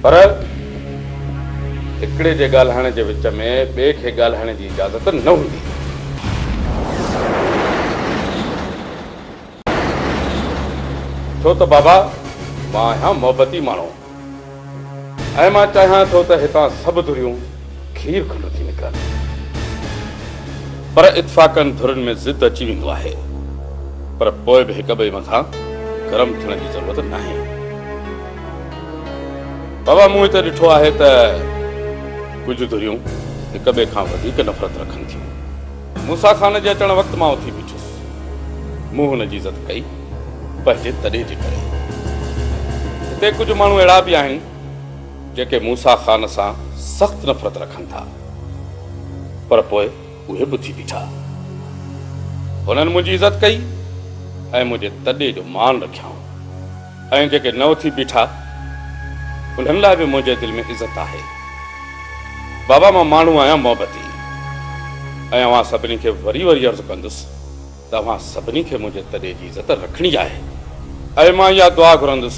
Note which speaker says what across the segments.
Speaker 1: پر هڪڙي جي ڳالهائڻ جي وچ ۾ ٻئي کي ڳالهائڻ جي اجازت نه هوندي. ڇو ته بابا مان آهيان محبتي ماڻهو ۽ مان چاهيان ٿو ته هتان سڀ ڌريون کير کنڊ ٿي نڪرن. پر اتفاقن ڌرين ۾ ضد اچي ويندو آهي. پر پوء به هڪٻئي مٿان گرم ٿيڻ جي ضرورت ناهي. بابا مون هتي ڏٺو آهي ته ڪجهه ڌريون هڪٻئي کان وڌيڪ نفرت رکن ٿيون. موسيٰ خان جي اچڻ وقت مان اٿي بيٺس. مون هن جي عزت ڪئي پنهنجي تڏي جي ڪري. هتي ڪجهه ماڻهو اهڙا به آهن جيڪي موسيٰ خان سان سخت نفرت رکن ٿا. پر پوء اهي به اٿي بيٺا. هنن منهنجي عزت ڪئي ۽ منهنجي تڏي جو مان رکيائون. ۽ جيڪي نه اٿي بيٺا، انهن لاء به منهنجي دل ۾ عزت آهي. بابا مان ماڻهو آهيان محبتي ۽ اوهان سڀني کي وري وري عرض ڪندس ته اوهان سڀني کي منهنجي تڏي جي عزت رکڻي آهي ۽ مان اها دعا گهرندس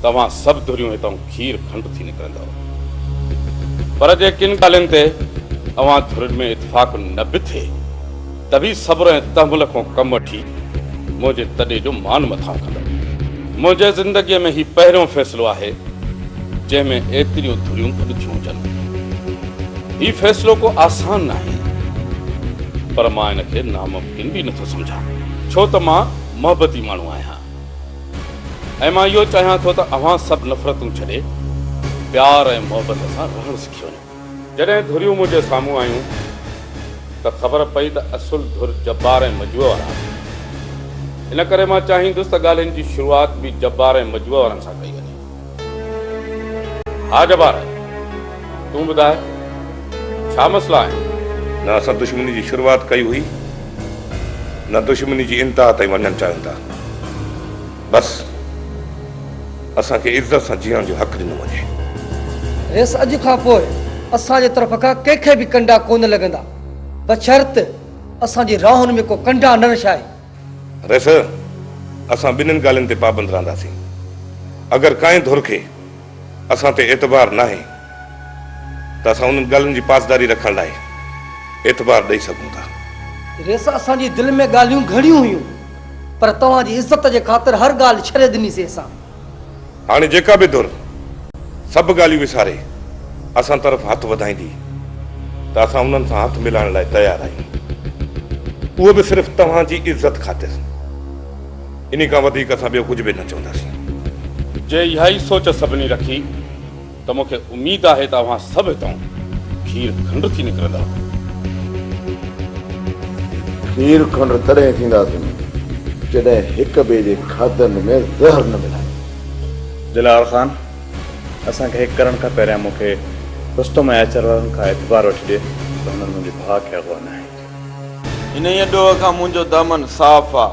Speaker 1: ته اوهان سڀ ڌريون هتئون کير کنڊ ٿي نڪرندؤ. پر جي ڪن ڳالهين تي اوهان ڌرين ۾ اتفاق نه به ٿئي ته به صبر ۽ تحمل کان ڪم وٺي منهنجي تڏي جو مان مٿان ڪندؤ. منهنجي زندگيء ۾ هي پهريون فيصلو آهي جنهن ۾ ايتريون ڌريون گڏ ٿيون هجن. هي فيصلو ڪو آسان ناهي، پر مان ان کي ناممڪن به نٿو سمجهان، ڇو ته مان محبتي ماڻهو آهيان ۽ مان اهو چاهيان ٿو ته اوهان سڀ نفرتون ڇڏي پيار ۽ محبت سان رهڻ سکي وڃو. جڏهن ڌريون منهنجي سامهون آيون ته خبر پئي ته اصل ڌر جبار ۽ مجوء وارا آهن. ان ڪري مان چاهيندس ته ڳالهين جي شروعات به جبار ۽ مجوء وارن سان ڪئي وڃي. ها جبار، تون ٻڌاء ڇا مسئلا آهن؟
Speaker 2: نه اسان دشمني جي شروعات ڪئي هئي نه دشمني جي انتها تائين وڃڻ چاهيون ٿا. بس اسان کي عزت سان جيئڻ جو حق ڏنو وڃي.
Speaker 3: ريس اڄ کان پوء اسان جي طرف کان ڪنهن کي به ڪنڊا ڪونه لڳندا، بشرط اسان جي راهن ۾ ڪو ڪنڊا نه رڇائي.
Speaker 2: ريس اسان ٻنهين ڳالهين تي پابند رهنداسين. اگر ڪنهن ڌر کي اسان تي اعتبار ناهي ته اسان انهن ڳالهين جي پاسداري رکڻ لاء اعتبار ڏئي سگهون ٿا.
Speaker 3: ريس اسان جي دل ۾ ڳالهيون گهڻيون هيون پر توهان جي عزت جي خاطر هر ڳالهه ڇڏي ڏني سين اسان.
Speaker 2: هاڻي جيڪا به ڌر سڀ ڳالهيون وساري اسان طرف هٿ وڌائيندي ته اسان انهن سان هٿ ملائڻ لاء تيار آهيون اهو به صرف توهان جي عزت خاطر. انهي کان وڌيڪ اسان ٻيو ڪجهه به نه چونداسين.
Speaker 1: جي اها ئي سوچ سڀني رکي ته مون کي اميد آهي ته اوهان سڀ هتئون کير کنڊ ٿي نڪرندا.
Speaker 4: کير کنڊ تڏهن ٿينداسين جڏهن هڪ ٻئي جي کاڌن ۾ زهر نه ملائينداسين.
Speaker 5: دلاور خان، اسان کي هڪ ڪرڻ کان پهريان مون کي رستم ۽ آچر وارن کان اعتبار وٺي ڏي ته هنن منهنجي ڀاء کي اغوا ناهي ڪيو.
Speaker 6: انهيء ڏوهه کان منهنجو دامن صاف آ.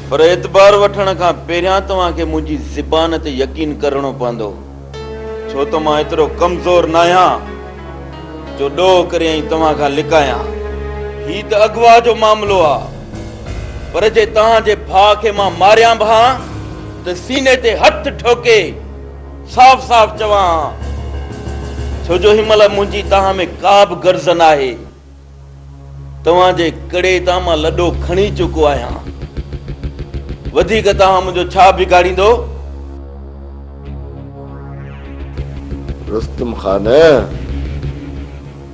Speaker 6: پر اعتبار وٺڻ کان پهريان توهان کي منهنجي زبان تي يقين ڪرڻو پوندو، ڇو ته مان ايترو ڪمزور ناهيان جو ڏوهه ڪري ۽ توهان کان لڪايان. هي ته اغوا جو معاملو آ، پر جي توهان جي ڀاء کي مان ماريان به ها ته سيني تي هٿ ٺوڪي صاف صاف چوان ها، ڇو جو هن مهل منهنجي توهان ۾ ڪا به غرض ناهي. توهان جي ڪڙي تان مان لڏو کڻي چڪو آهيان. وڌيڪ توهان منهنجو ڇا بگاڙيندو؟
Speaker 4: رستم خان،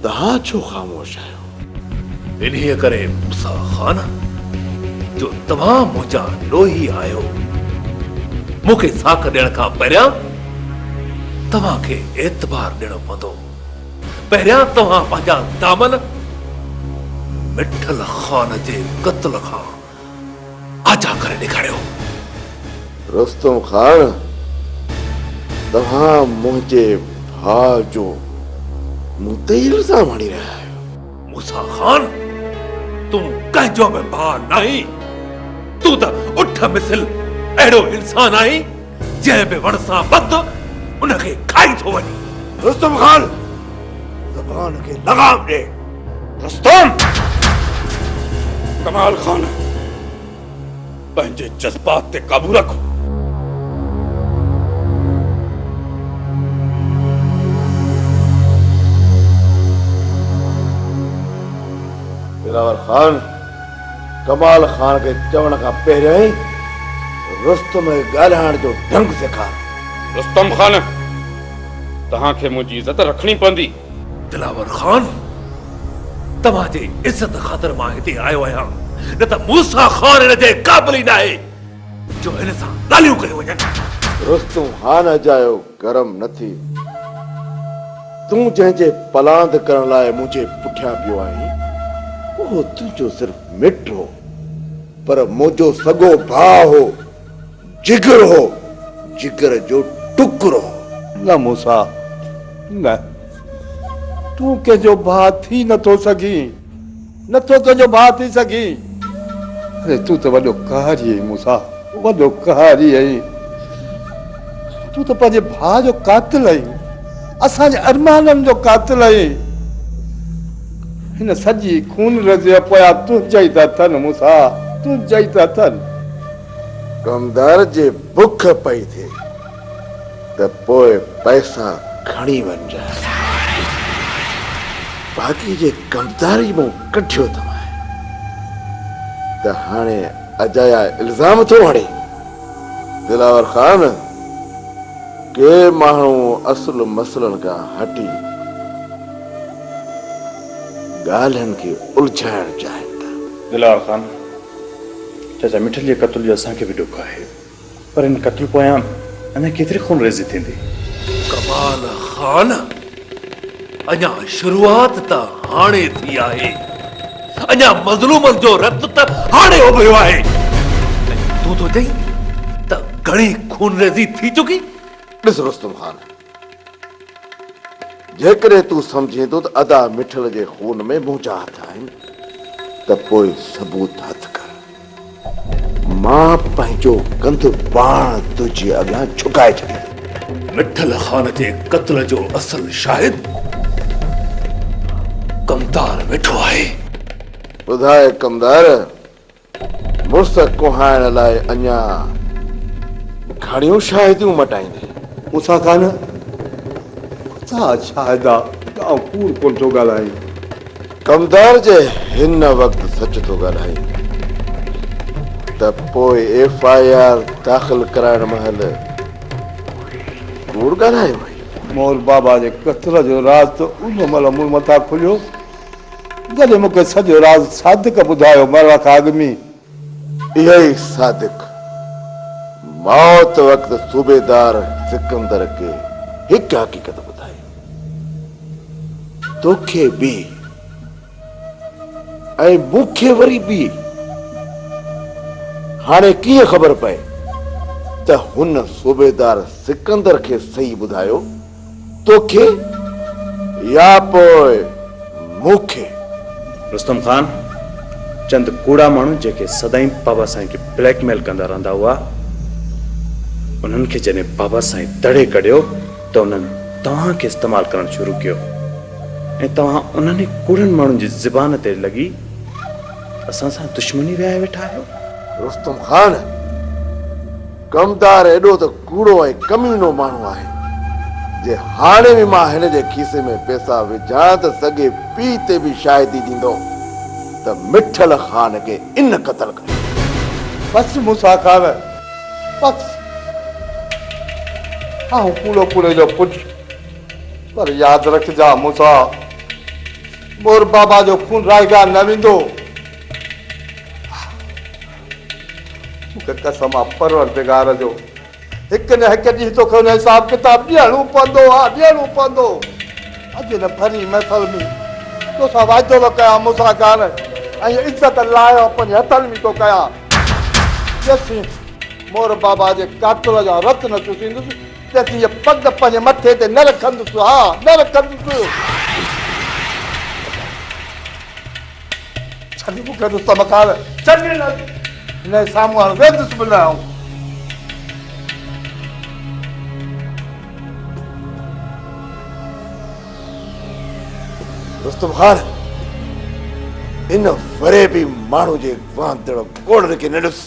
Speaker 4: توهان ڇو خاموش آهيو؟
Speaker 7: انهيء ڪري موسيٰ خان، جو توهان منهنجا ڏوهي آهيو، مون کي ساک ڏيڻ کان پهريان توهان کي اعتبار ڏيڻو پوندو. پهريان توهان پنهنجا دامن مٺل خان جي قتل کان آجا ڪري ڏيکاريو.
Speaker 4: رستم خان، توهان منهنجي ڀاء جو مون تي ئي الزام هڻي رهيا آهيو.
Speaker 7: موسيٰ خان، تون ڪنهن جو به ڀاء ناهين. تون ته اٺ مثل اهڙو انسان آهين، جنهن به وڻ سان ٻڌ، ان کي کائي ٿو وڃي.
Speaker 4: رستم خان، زبان کي لغام ڏي.
Speaker 1: رستم! ڪمال خان، پنهنجي جذبات تي قابو رک.
Speaker 4: دلاور خان، ڪمال خان کي چوڻ کان پهريائين رستم کي ڳالهائڻ جو ڍنگ سيکار.
Speaker 1: رستم خان، توهان کي منهنجي عزت رکڻي پوندي.
Speaker 7: دلاور خان، توهان جي عزت خاطر مان هتي آيو آهيان، نه ته موسيٰ خان ان جي قابل ئي ناهي جو هن سان ڳالهيون ڪيون وڃن.
Speaker 4: رستم خان اجايو گرم نه ٿي. تون جنهن جي پلاند ڪرڻ لاء منهنجي پٺيان پيو آهين، اهو تنهنجو صرف مٽ هو، پر منهنجو سڳو ڀاء هو، جگر هو، جگر جو ٽڪر هو.
Speaker 8: نه موسيٰ، نه. تون ڪنهن جو ڀاء ٿي نه ٿو سگهين. نه ٿو ڪنهن جو ڀاء ٿي سگهين. اري تون ته وڏو قهري آهين موسيٰ، وڏو قهري آهين. تون ته پنهنجي ڀاء جو قاتل آهين. اسان جي ارمانن جو قاتل آهين. هن سڄي خونريزيء پويان تنهنجا ئي ته هٿ آهن موسيٰ، تنهنجا ئي ته هٿ آهن.
Speaker 4: ڪمدار جي بک پئي ٿئي ته پوء پئسا کڻي وڃجانء. باقي جي ڪمداري مون ڪڍيو اٿمانء ته هاڻي اجايا الزام ٿو هڻين. دلاور خان، ڪي ماڻهو اصل مسئلن کان هٽي ڳالهين کي الجهائڻ چاهين ٿا.
Speaker 5: دلاور خان، چاچا مٺل جي قتل جو اسان کي به ڏک آهي. پر ان قتل پويان اڃا ڪيتري خونريزي ٿيندي؟
Speaker 7: ڪمال خان، اڃا شروعات ته هاڻي ٿي آهي. اڃا مظلومن جو رت ته هاڻي اڀريو آهي ۽ تون ٿو چئين ته گهڻي خونريزي ٿي چڪي؟
Speaker 4: ڏس رستم خان، جيڪڏهن تون سمجهين ٿو ته ادا مٺل جي خون ۾ منهنجا هٿ آهن ته پوء ثبوت هٿ ڪر. مان پنهنجو ڪنڌ پاڻ تنهنجي اڳيان جهڪائي ڇڏيندس.
Speaker 7: مٺل خان جي قتل جو اصل شاهد ڪمدار ويٺو آهي.
Speaker 4: ٻڌاء ڪمدار، مڙس ڪهائڻ لاء اڃا گهڻيون شاهديون مٽائيندين؟
Speaker 8: موسيٰ خان، خدا شاهد آ ته آئون ڪوڙ ڪونه ٿو ڳالهائين.
Speaker 4: ڪمدار جي هن وقت سچ ٿو ڳالهائين ته پوء ايف I R داخل ڪرائڻ مهل ڪوڙ ڳالهايو هئي.
Speaker 8: مور بابا جي قتل جو راز ته ان مهل مون مٿان کليو جڏهن مون کي سڄو راز صادق ٻڌايو مرڻ کان اڳ ۾.
Speaker 4: اهو ئي صادق موت وقت صوبيدار سڪندر کي هڪ حقيقت ٻڌائي. توکي به ۽ مون کي وري به هاڻي ڪيئن خبر پئي ته هن صوبيدار سڪندر کي صحيح ٻڌايو، توکي يا پوء مون کي؟
Speaker 5: رستم خان، چند ڪوڙا ماڻهو جيڪي سدائين بابا سائين کي بليڪ ميل ڪندا رهندا هئا، انهن کي جڏهن بابا سائين تڙي ڪڍيو ته انهن توهان کي استعمال ڪرڻ شروع ڪيو ۽ توهان انهن ئي ڪوڙن ماڻهن جي زبان تي لڳي اسان سان دشمني ويهائي ويٺا آهيو.
Speaker 4: رستم خان، ڪمدار ايڏو ته ڪوڙو ۽ ڪمينو ماڻهو آهي، جي هاڻي به مان هن جي کيسي ۾ پئسا وجهان ته سڳي پيء تي به شاهدي ڏيندو ته مٺل خان کي ان قتل ڪيو.
Speaker 8: بس موسيٰ خان، بس. آئون ڪوڙو ڪوڙي جو پٽ، پر ياد رکجان موسيٰ، مور بابا جو خون رائيگان نه ويندو. مون کي قسم آ پروردگار جو، هڪ نه هڪ ڏينهن توکي ان حساب ڪتاب ڏيڻو پوندو، ها ڏيڻو پوندو. اڄ هن ڀري محفل ۾ توسان وعدو ٿو ڪيان موسيٰ خان، ۽ عزت لاء آئون پنهنجي هٿن ۾ ٿو ڪيان، جيسين مور بابا جي قاتل جا رت نه چوسيندس، تيسين هيء پڳ پنهنجي مٿي تي نه رکندس، ها نه رکندس. ڇڏ مون کي رستم خان، ڇڏ نه، هن جي سامهون هاڻ ويندس به نه آئون.
Speaker 4: رستم خان، ان فريبي ماڻهو جي وهندڙ ڳوڙهن کي نه ڏس.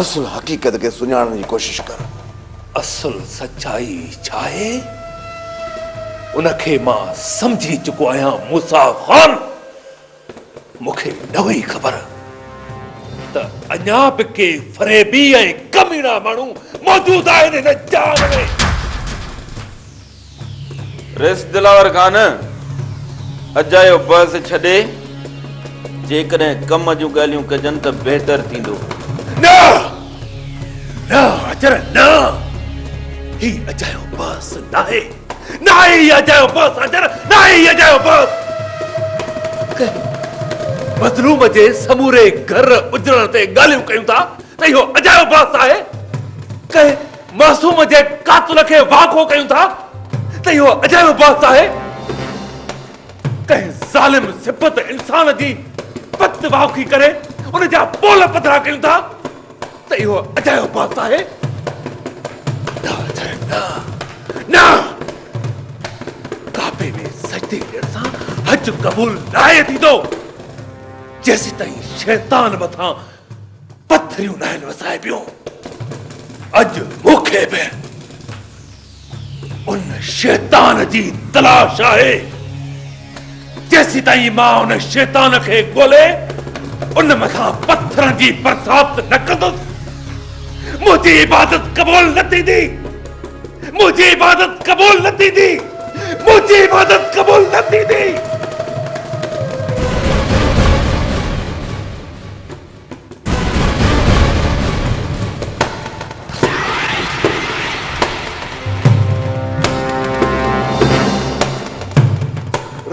Speaker 4: اصل حقيقت کي سڃاڻڻ جي ڪوشش ڪر.
Speaker 7: اصل سچائي ڇا آهي، ان کي مان سمجهي چڪو آهيان موسيٰ خان! نه هئي خبر ته اڃا به ڪي فريبي ۽ ڪميڻا ماڻهو موجود آهن هن جهان ۾.
Speaker 6: ريس دلاور خان اجايو بحث ڇڏي جيڪڏهن ڪم جون ڳالهيون ڪجن ته بهتر ٿيندو.
Speaker 7: نه! نه اجر نه! هي اجايو بحث ناهي. ناهي هي اجايو بحث اجر ناهي هي اجايو بحث. ڪنهن مظلوم جي سموري گهر اجڙڻ تي ڳالهيون ڪيون ٿا ته اهو اجايو بحث آهي. ڪنهن معصوم جي قاتل کي واکو ڪيون ٿا ته اهو اجايو بحث آهي. ڪنهن ظالم صفت انسان جي پت واکي ڪري ان جا پول پڌرا ڪيون ٿا ته اهو اجايو بحث آهي. نه نه نه ڪعبي ۾ سجدي ڏيڻ سان حج قبول ناهي ٿيندو جيسيتائين شيطان مٿان پٿريون ناهن وسائبيون. اڄ مون کي به ان شيطان جي تلاش آهي. جيسيتائين مان ان شيطان کي ڳولي ان مٿان پٿرن جي برسات نه ڪندس، منهنجي عبادت قبول نه ٿيندي. منهنجي عبادت قبول نه ٿيندي. منهنجي عبادت قبول نه ٿيندي.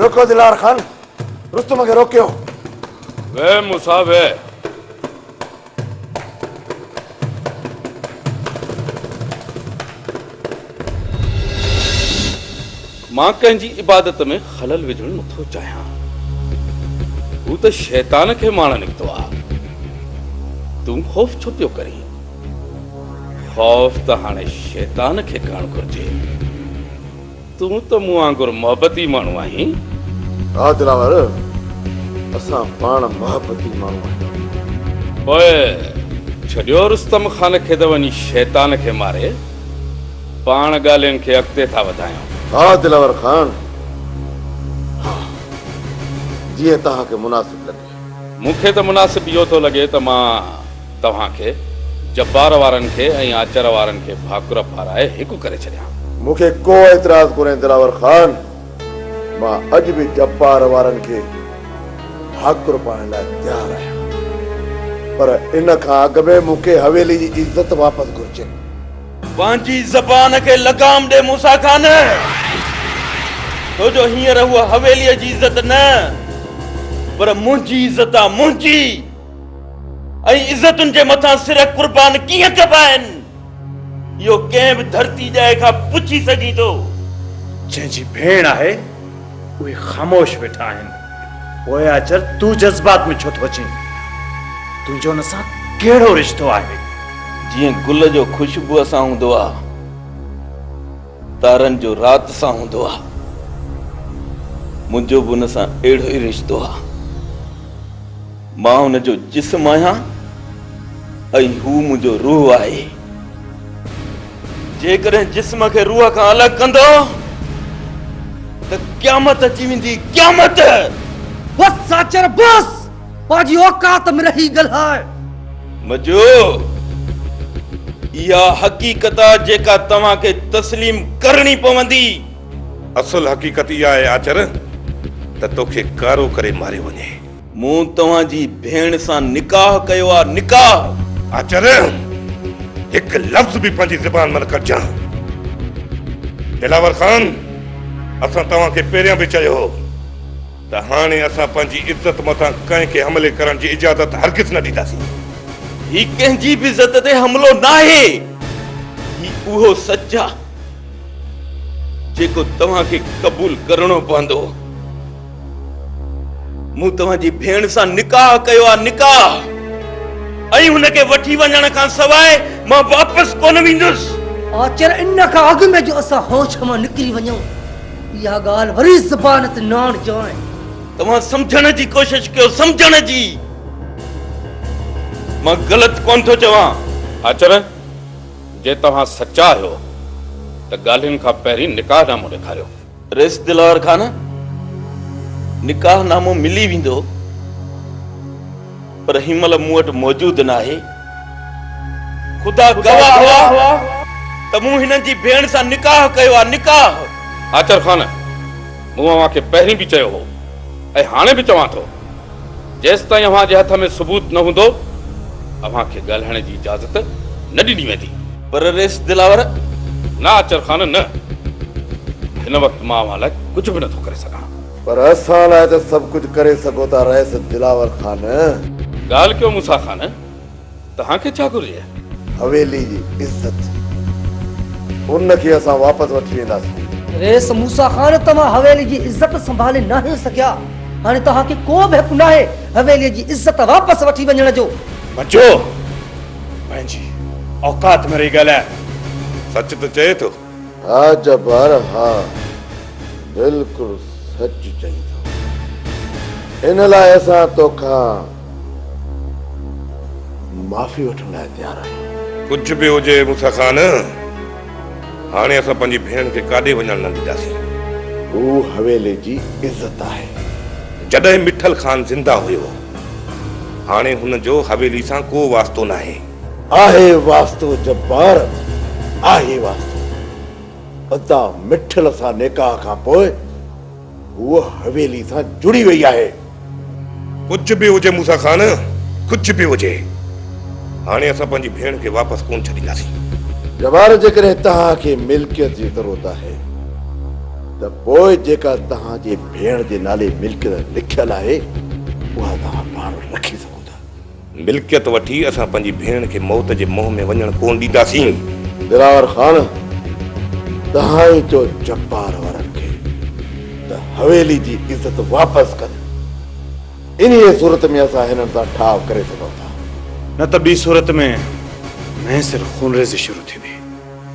Speaker 4: روڪيو دلار خان، رستم کي روڪيو.
Speaker 1: ويهه موسيٰ ويهه. مان ڪنهن جي عبادت ۾ خلل وجهڻ نٿو چاهيان. هو ته شيطان کي ماڻ نڪتو آ. تون خوف ڇو پيو ڪرين؟ خوف ته هاڻي شيطان کي ڪرڻ گهرجي. تون ته مون وانگر محبتي ماڻهو آهين.
Speaker 4: ها دلاور، اسان پاڻ محبتي ماڻهو آهيون.
Speaker 1: پوء ڇڏيو رستم خان کي ته وڃي شيطان کي ماري. پاڻ ڳالهين کي اڳتي ٿا وڌايون.
Speaker 4: ها دلاور خان، ها، جيئن توهان کي مناسب لڳي.
Speaker 1: مون کي ته مناسب اهو ٿو لڳي ته مان توهان کي، جبار وارن کي ۽ آچر وارن کي ڀاڪر پارائي هڪ ڪري ڇڏيان.
Speaker 4: مون کي ڪو اعتراض ڪونهي دلاور خان، مان اڄ به جبار وارن کي ڀاڪر پائڻ لاء تيار آهيان، پر ان کان اڳ ۾ مون کي حويلي جي عزت واپس گهرجي.
Speaker 6: پنهنجي زبان کي لگام ڏي موسيٰ خان، ڇو جو هينئر هوء حويليء جي عزت نه پر منهنجي عزت آ، منهنجي! ۽ عزتن جي مٿان سر قربان ڪيئن ڪبا آهن، اهو ڪنهن به ڌرتي ڄائي کان پڇي سگهين ٿو.
Speaker 5: جنهن جي ڀيڻ آهي، اهي خاموش ويٺا آهن. پوء آچر تون جذبات ۾ ڇو ٿو اچين؟ تنهنجو ان سان ڪهڙو رشتو آهي؟
Speaker 6: جيئن گل جو خوشبوء سان هوندو آ، تارن جو رات سان هوندو آ، منهنجو به ان سان اهڙو ئي رشتو آ. مان هن جو جسم آهيان ۽ هو منهنجو روح آهي. جيڪڏهن جسم کي روح کان الڳ ڪندو ته قيامت اچي ويندي، قيامت!
Speaker 3: بس ساچر بس! پنهنجي اوقات ۾ رهي ڳالهاء.
Speaker 6: مجو، اها حقيقت آ جيڪا توهان کي تسليم ڪرڻي پوندي.
Speaker 2: اصل حقيقت اها آهي آچر ته توکي ڪارو ڪري ماريو وڃي.
Speaker 6: مون توهان جي ڀيڻ سان نڪاح ڪيو آ، نڪاح!
Speaker 2: آچر، هڪ لفظ به پنهنجي زبان مان نه ڪڍجان. دلاور خان، اسان توهان کي پهريان به چيو هو ته هاڻي اسان پنهنجي عزت مٿان ڪنهن کي حملي ڪرڻ جي اجازت هرگز نه ڏينداسين.
Speaker 6: هي ڪنهن جي به عزت تي حملو ناهي، هي اهو سچ آ جيڪو توهان کي قبول ڪرڻو پوندو. مون توهان جي ڀيڻ سان نڪاح ڪيو آ، نڪاح! ۽ هن کي وٺي وڃڻ کان سواء مان واپس ڪونه ويندس.
Speaker 3: آچر، ان کان اڳ ۾ جو اسان هوش مان نڪري وڃون، اها ڳالهه وري زبان تي نه آڻجانء.
Speaker 6: توهان سمجهڻ جي ڪوشش ڪيو، سمجهڻ جي! مان غلط ڪونه ٿو چوان.
Speaker 1: آچر، جي توهان سچا آهيو ته ڳالهين کان پهرين نڪاح نامو ڏيکاريو.
Speaker 6: رئيس دلاور خان، نڪاح نامو ملي ويندو، پر هن مهل مون وٽ موجود ناهي. خدا گواهه آ ته مون هنن جي ڀيڻ سان نڪاح ڪيو آ، نڪاح!
Speaker 1: آچر خان، مون اوهان کي پهرين به چيو هو ۽ هاڻي به چوان ٿو، جيستائين اوهان جي هٿ ۾ ثبوت نه هوندو، اوهان کي ڳالهائڻ جي اجازت نه ڏني ويندي.
Speaker 6: پر رئيس دلاور!
Speaker 1: نه آچر خان نه، هن وقت مان اوهان لاء ڪجهه به نٿو ڪري سگهان.
Speaker 4: پر اسان لاء ته سڀ ڪجهه ڪري سگهو ٿا رئيس دلاور خان.
Speaker 1: ڳالهه ڪيو موسيٰ خان، توهان کي ڇا گهرجي؟
Speaker 4: حويلي جي عزت، ان کي اسان واپس وٺي وينداسين.
Speaker 3: رئيس موسيٰ خان، توهان حويلي جي عزت سنڀالي ناهيو سگهيا، هاڻي توهان کي ڪو به حق ناهي حويلي جي عزت واپس وٺي وڃڻ جو.
Speaker 5: بچو، پنهنجي اوقات ۾ رهي ڳالهاء.
Speaker 2: سچ ته چئي ٿو.
Speaker 4: ها جبار ها بلڪل سچ چئين ٿو. ان لاء اسان توکان معافي وٺڻ لاء تيار آهيون.
Speaker 2: ڪجهه به هجي موسيٰ خان، هاڻي اسان پنهنجي ڀيڻ کي ڪاڏي وڃڻ نه ڏينداسين.
Speaker 4: هو حويلي جي عزت آهي.
Speaker 2: جڏهن مٺل خان زنده هيو، هاڻي هن جو حويلي سان ڪو واسطو ناهي.
Speaker 4: آهي واسطو جبار، آهي واسطو. ادا مٺل سان نڪاح کان پوء هوء حويلي سان جڙي وئي آهي.
Speaker 2: ڪجهه به هجي موسيٰ خان، ڪجهه به هجي، هاڻي اسان پنهنجي ڀيڻ کي واپس ڪونه ڇڏينداسين.
Speaker 4: جبار جيڪڏهن توهان کي ملڪيت جي ضرورت آهي ته پوء جيڪا توهان جي ڀيڻ جي نالي ملڪيت لکيل آهي اها توهان پاڻ وٽ رکي سگهو ٿا.
Speaker 2: ملڪيت وٺي اسان پنهنجي ڀيڻ کي موت جي منهن ۾ وڃڻ ڪونه ڏينداسين.
Speaker 4: دلاور خان، توهان ئي چئو جبار وارن کي ته حويلي جي عزت واپس ڪن. انهيء صورت ۾ اسان هنن سان ٺاهه ڪري سگهون ٿا.
Speaker 5: نه ته ٻي صورت ۾ نئين سر خونريزي شروع ٿيندي.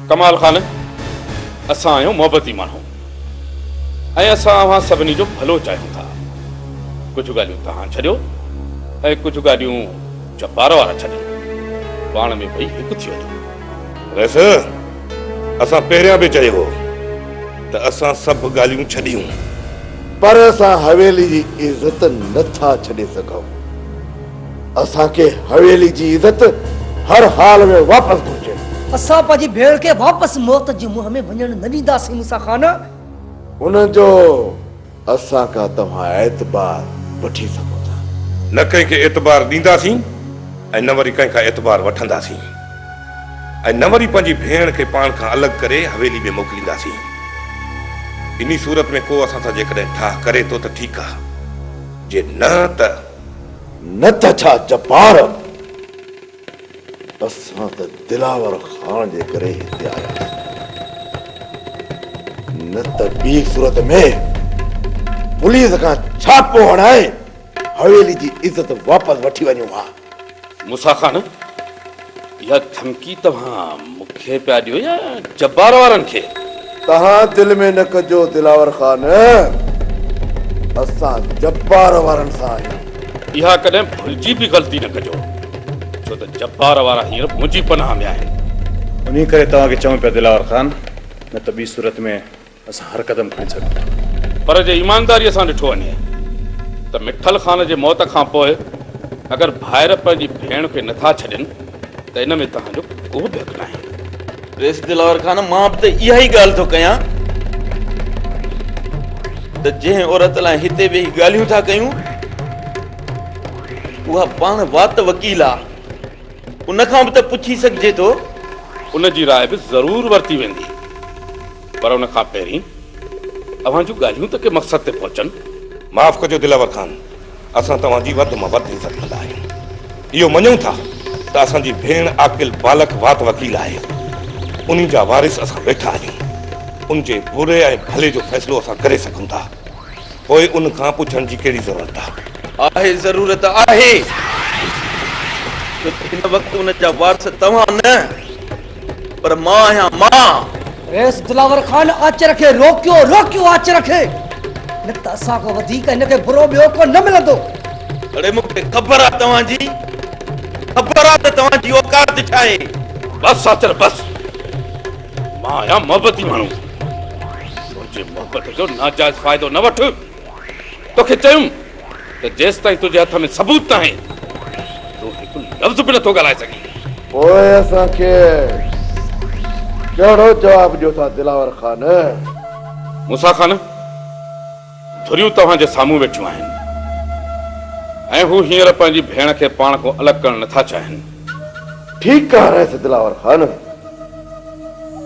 Speaker 1: ڪمال خان، اسان آهيون محبتي ماڻهو ۽ اسان اوهان سڀني جو ڀلو چاهيون ٿا. ڪجهه ڳالهيون توهان ڇڏيو ۽ ڪجهه ڳالهيون جبار وارا ڇڏين. پاڻ ۾ ٻئي هڪ ٿي وڃو.
Speaker 2: رئيس، اسان پهريان به چيو هو ته اسان سڀ ڳالهيون ڇڏيون.
Speaker 4: پر اسان حويلي جي عزت نه ٿا ڇڏي سگهون. اسان کي حويلي جي عزت هر حال ۾ واپس گهرجي.
Speaker 3: اسان پنهنجي ڀيڻ کي واپس موت جي منهن ۾ وڃڻ نه ڏينداسين موسيٰ خان.
Speaker 4: ان جو اسان کان توهان اعتبار وٺي سگهو ٿا.
Speaker 2: نه ڪنهن کي اعتبار ڏينداسين ۽ نه وري ڪنهن کان اعتبار وٺنداسين ۽ نه وري پنهنجي ڀيڻ کي پاڻ کان الڳ ڪري حويلي ۾ موڪلينداسين. انهي صورت ۾ ڪو اسان سان جيڪڏهن ٺاهه ڪري ٿو ته ٺيڪ آ، جي نه ته.
Speaker 4: نه ته ڇا جبار، اسان ته دلاور خان جي ڪري هتي آياسين، نه ته ٻي صورت ۾ پوليس کان ڇاپو هڻائي حويلي جي عزت واپس وٺي وڃون ها.
Speaker 1: موسيٰ خان، اها ڌمڪي توهان مون کي پيا ڏيو يا جبار وارن کي؟
Speaker 4: توهان دل ۾ نه ڪجو دلاور خان، اسان جبار وارن سان آهيون.
Speaker 1: اها ڪڏهن ڀلجي به غلطي نه ڪجو، ڇو ته جبار وارا هينئر منهنجي پناهه ۾ آهن.
Speaker 5: انهيء ڪري توهان کي چئون پيا دلاور خان، نه ته ٻي صورت ۾ اسان هر قدم کڻي سگهون ٿا.
Speaker 1: پر جي ايمانداريء سان ڏٺو وڃي ته مٺل خان جي موت کان پوء اگر ڀائر پنهنجي ڀيڻ کي نٿا ڇڏين ته ان ۾ توهان جو ڪو به حق ناهي.
Speaker 6: رئيس دلاور خان، مان به ته اها ئي ڳالهه ٿو ڪيان ته جنهن عورت لاء هتي ويهي ڳالهيون ٿا ڪيون اها پاڻ وات وڪيل آ، ان کان به ته پڇي سگهجي ٿو.
Speaker 1: ان جي راء به ضرور ورتي ويندي. پر ان کان پهرين اوهان جون ڳالهيون ته ڪنهن مقصد تي پهچن.
Speaker 2: معاف ڪجو دلاور خان، اسان توهان جي وڌ مان وڌ عزت ڪندا آهيون. اهو مڃون ٿا ته اسان جي ڀيڻ عاقل بالغ وات وڪيل آهي. انهي جا وارث اسان ويٺا آهيون. ان جي بري ۽ ڀلي جو فيصلو اسان ڪري سگهون ٿا. پوء ان کان پڇڻ جي ڪهڙي ضرورت آ؟
Speaker 6: آهي ضرورت آهي، ڇو ته هن وقت ان جا وارث توهان نه پر مان آهيان مان.
Speaker 3: رئيس دلاور خان آچر کي روڪيو، روڪيو آچر کي، نه ته اسان کان وڌيڪ هن کي برو ٻيو ڪو نه ملندو.
Speaker 6: اڙي مون کي خبر آ توهان جي، خبر آ ته توهان جي اوقات ڇا آهي.
Speaker 1: بس آچر بس، مان آهيان محبتي ماڻهو، منهنجي محبت جو ناجائز فائدو نه وٺ. توکي چيم ته جيستائين تنهنجي هٿ ۾ ثبوت ناهي، تون هڪ لفظ به نٿو ڳالهائي سگهين.
Speaker 4: پوء اسان کي ڪهڙو جواب ڏيو ٿا دلاور خان؟
Speaker 1: موسيٰ خان، ڌريون توهان جي سامهون ويٺيون آهن ۽ هو هينئر پنهنجي ڀيڻ کي پاڻ کان الڳ ڪرڻ نٿا چاهين.
Speaker 4: ٺيڪ آهي رئيس دلاور خان،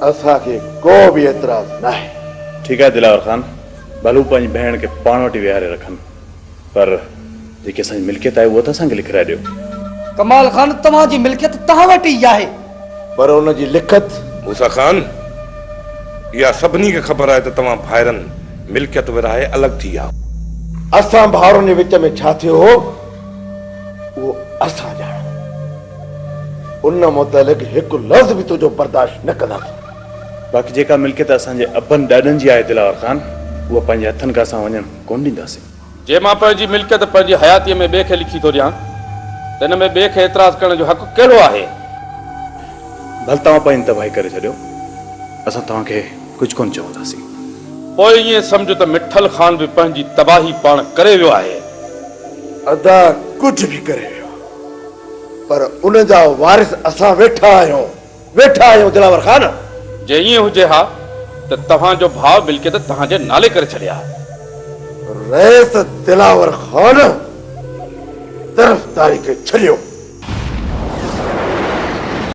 Speaker 4: اسان کي ڪو به اعتراض ناهي.
Speaker 5: ٺيڪ آهي دلاور خان، ڀل هو پنهنجي ڀيڻ کي پاڻ وٽ ئي ويهاري رکن، پر جيڪي اسان جي ملڪيت آهي اها ته اسان کي لکرائي ڏيو.
Speaker 3: ڪمال خان، توهان جي ملڪيت توهان وٽ ئي آهي.
Speaker 4: پر ان جي لکت.
Speaker 2: موسيٰ خان، اها سڀني کي خبر آهي ته توهان ڀائرن ملڪيت ورهائي الڳ ٿي ويا.
Speaker 4: اسان ڀائرن جي وچ ۾ ڇا ٿيو هو، اهو اسان ڄاڻون. ان متعلق هڪ لفظ به تنهنجو برداشت نه ڪنداسين.
Speaker 5: باقي جيڪا ملڪيت اسان جي ابن ڏاڏن جي آهي دلاور خان، اها پنهنجي هٿن کان اسان وڃڻ ڪونه ڏينداسين.
Speaker 1: جي مان پنهنجي ملڪيت پنهنجي حياتيء ۾ ٻئي کي لکي ٿو ڏيان ته ان ۾ ٻئي کي اعتراض ڪرڻ جو حق ڪهڙو آهي؟
Speaker 5: ڀل توهان پنهنجي تباهي ڪري ڇڏيو، اسان توهان کي ڪجهه ڪونه چونداسين.
Speaker 1: پوء ائين سمجهه ته مٺل خان به پنهنجي تباهي پاڻ ڪري ويو آهي.
Speaker 4: ادا ڪجهه به ڪري ويو پر ان جا وارث اسان ويٺا آهيون. ويٺا آهيون دلاور خان.
Speaker 1: جي ائين هجي ها ته توهان جو ڀاء ملڪيت توهان جي نالي ڪري ڇڏي ها.
Speaker 4: رئيس دلاور خان طرفداري کي ڇڏيو.